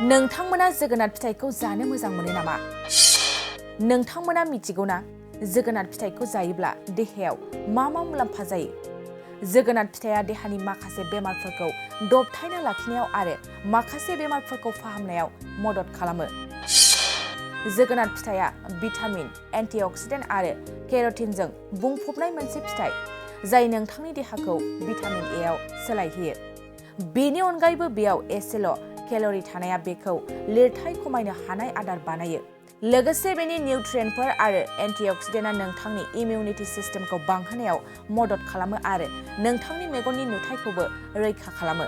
नोंथांमोना जोगोनार फिथाइखौ जानो मोजां मोनो नामा? नोंथांमोना मिथिगौना जोगोनार फिथाइखौ जायोब्ला देहायाव मा मुलाम्फा जायो? जोगोनार फिथाइया देहानि माखासे बेमारफोरखौ दबथायना लाखिनायाव आरो माखासे बेमारफोरखौ फाहामनायाव मदद खालामो। जोगोनार फिथाइया भिटामिन, एन्टिअक्सिडेन्ट आरो केर'टिनजों बुंफबनाय मोनसे फिथाइ, जाय नोंथांनि देहाखौ भिटामिन एआव सोलायहोयो। बेनि अनगायैबो बेयाव एसेल' केल'रि थानाया बेखौ लिरथाय खमायनो हानाय आदार बानायो। लोगोसे बेनि निउट्रियेन्टफोर आरो एन्टिअक्सिडेन्टआ नोंथांनि इमिउनिटि सिस्टेमखौ बांहोनायाव मदद खालामो आरो नोंथांनि मेगननि नुथायखौबो रैखा खालामो।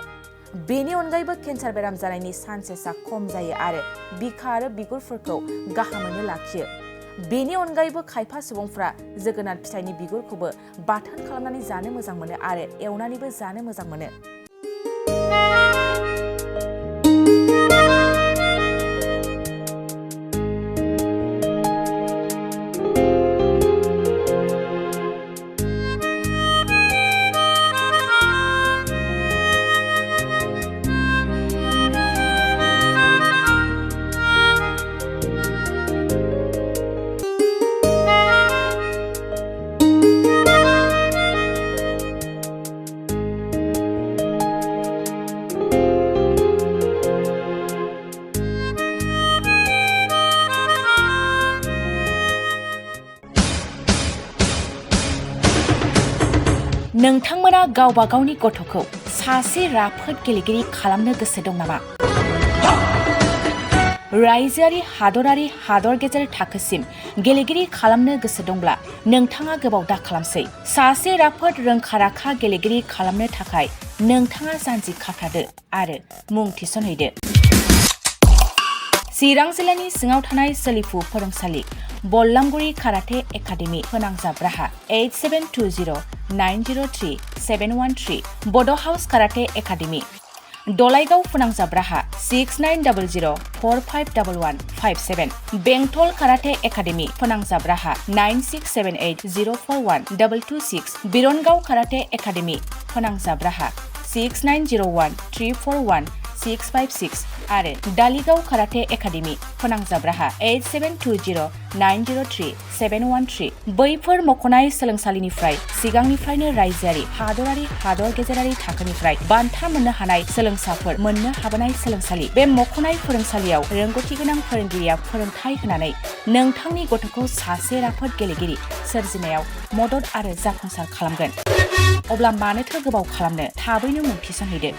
बेनि अनगायैबो केन्सार बेराम जानायनि चान्सेसआ खम जायो आरो बिखा आरो बिगुरफोरखौ गाहामैनो लाखियो। बेनि अनगायैबो खायफा सुबुंफ्रा जोगोनार फिथाइनि बिगुरखौबो बाथोन खालामनानै जानो मोजां मोनो आरो एवनानैबो जानो मोजां मोनो। नोंथांमोना गावबा गावनि गथ'खौ सासे राफोद गेलेगिरि खालामनो गोसो दं नामा? रायजोआरि, हादरारि, हादर गेजेर थाखोसिम गेलेगिरि खालामनो गोसो दंब्ला नोंथाङा गोबाव दा खालामसै। सासे राफोद रोंखा-राखा गेलेगिरि खालामनो थाखाय नोंथाङा जानजि खाफ्रादो आरो मुं थिसनहैदो। चिरां जिल्लानि सिङाव थानाय सोलिफु फोरोंसालि बल्लामगुरि काराटे एकाडेमि फोनांजाब राहा 8720903713 बड' हाउस काराटे एकाडेमि दलाइगाव फोनांजाब राहा 6900451157 बेंटल काराटे एकाडेमि फोनांजाब राहा 9678041226 बिरनगाव काराटे एकाडेमि फोनांजाब राहा 6901341656 आरो दालिगाव काराटे एकाडेमि फोनांजाब राहा 8720903713 बैफोर मख'नाय सोलोंसालिनिफ्राय सिगांनिफ्रायनो रायजोआरि, हादरारि, हादर गेजेरारि थाखोनिफ्राय बान्था मोननो हानाय सोलोंसाफोर मोननो हाबोनाय सोलोंसालि। बे मख'नाय फोरोंसालियाव रोंगौथि गोनां फोरोंगिरिया फोरोंथाय होनानै नोंथांनि गथ'खौ सासे राफोद गेलेगिरि सोरजिनायाव मदद आरो जाफुंसार खालामगोन। अब्ला मानोथो गोबाव खालामनो, थाबैनो मुं थिसनहैदो।